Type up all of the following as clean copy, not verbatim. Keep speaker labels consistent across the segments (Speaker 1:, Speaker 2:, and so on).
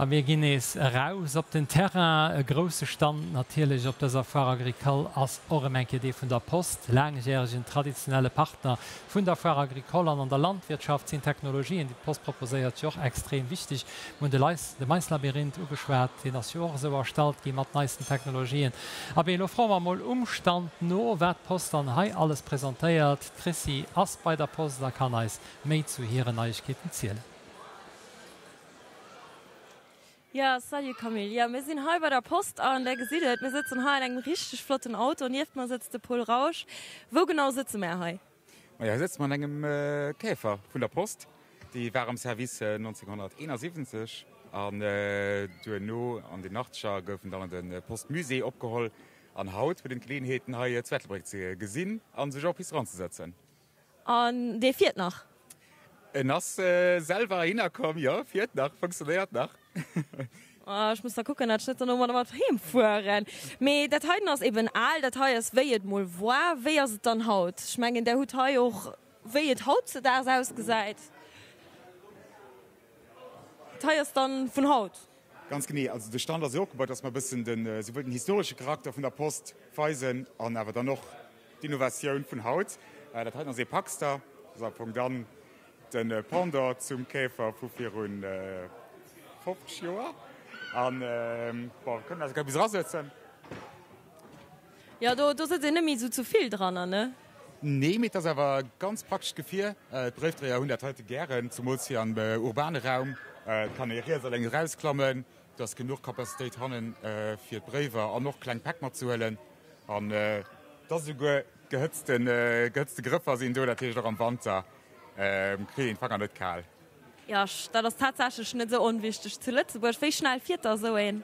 Speaker 1: A mir ginn nees eraus op den Terrain. E grousse Stand natierlech op dëser Foire Agricole ass och erëm eng Kéier dee vun der Post, laangjäregen traditionelle Partner vun der Foire Agricole. An an der Landwirtschaft sinn d'Technologien, déi d'Post proposéiert, jo och extrem wichteg. Mir hunn de Lais, de Maislabyrinth ugeschwat, deen ass jo och esou erstallt gi mat neisten Technologien. Abee, elo froe mer mol um Stand no, wat d'Post dann hei alles presentéiert. D'Chrissi ass bei der Post a kann eis méi zu hiren Neiegkeeten zielen.
Speaker 2: Jo, salut Camille. Jo, mir sinn hei bei der Post an der gesitt et, mir sëtzen hei an engem richteg flotten Auto. Nieft mer sëtzt de Pol Rausch. Wou genau sëtze mär hei?
Speaker 3: Majo, hei sëtze mer an engem Käfer vun der Post. Dee war am Service 1971 an duerno an den Achtzeger gouf en dann an de Postmusée opgeholl. An haut huet een d'Geleeënheet, en hei zu Ettelbréck ze gesinn a sech och bis eranzesëtzen.
Speaker 2: An dee fiert nach?
Speaker 3: En ass selwer heihinner komm, jo, fiert nach, funktionéiert nach.
Speaker 2: Oh, ech muss da kucken, dat ech net dono mat heem fueren. Mee dat heiten ass eben al, dat hei ass wéi et mol war. Wéi ass et dann haut? Ech mengen, där hutt hei och, wéi et hautzedaags ausgesäit. Dat hei ass dann vun haut.
Speaker 3: Ganz genee. Also de Stand ass esou opgebaut, dass mer e bëssen den, souwuel den historesche Charakter vun der Post weisen an awer dann och d'Innovatioun vun haut. Dat heiten ass ee Paxter, dat ass am Fong dann de Pendant zum Käfer vu viru 50 Joer. An bon, mir kënnen eis e bis erasëtzen.
Speaker 2: Jo, do do sëtzt een net méi esou zu vill dranner, ne?
Speaker 3: Nee, mee et ass awer e ganz praktescht Gefier. D'Bréifdréier hunn dat heite gären, zumools fir am urbane Raum. Et kann ee riets a lénks erausklammen, do ass genuch Capacitéit hannen fir d'Bréiwer an och kleng Päck matzehuelen. An et ass esouguer gehëtzte gehëtzte Grëffer sinn do, dat heescht och am Wanter kritt een d'Fanger net kal.
Speaker 2: Jo, dat ass tatsächlech net esou onwichteg zu Lëtzebuerg. Wéi schnell fiert da esou een?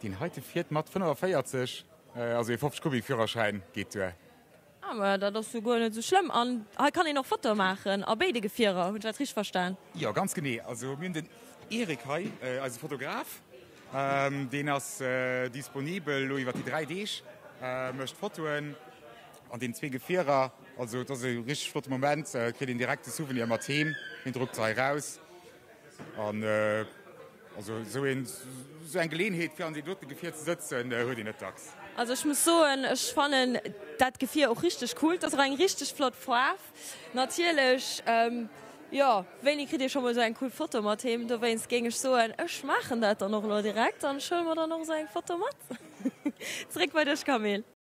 Speaker 3: Deen heite fiert mat 45, also ee 50 Kubik Führerschäin geet duer.
Speaker 2: Ah, ma dat ass jo guer net esou schlëmm. An hei kann een och Fotoe maachen a béide Gefierer, hunn ech dat richteg verstan?
Speaker 3: Jo, ganz genee. Also mir hunn den Eric hei, eise Fotograf, deen ass disponibel elo iwwer déi 3 Deeg, mécht Fotoen an deenen zwee Gefierer. Also et ass e richteg flotte Moment, et kritt een direkt de Souvenir mat heem, hien druckt se hei raus. An also esou een, esou eng Geleeënheet fir an deem dote Gefier ze sëtzen, huet een net dacks.
Speaker 2: Also ech muss soen, ech fannen dat Gefier och richteg cool. Et ass och eng richteg flott Faarf natierlech. Jo, wéini kritt ee scho mol esou eng cool Foto mat heem? Dowéinst géing ech soen, ech maachen dat dann och elo direkt an ech huele mer dann och esou eng Foto mat. Zeréck bei dech Camille.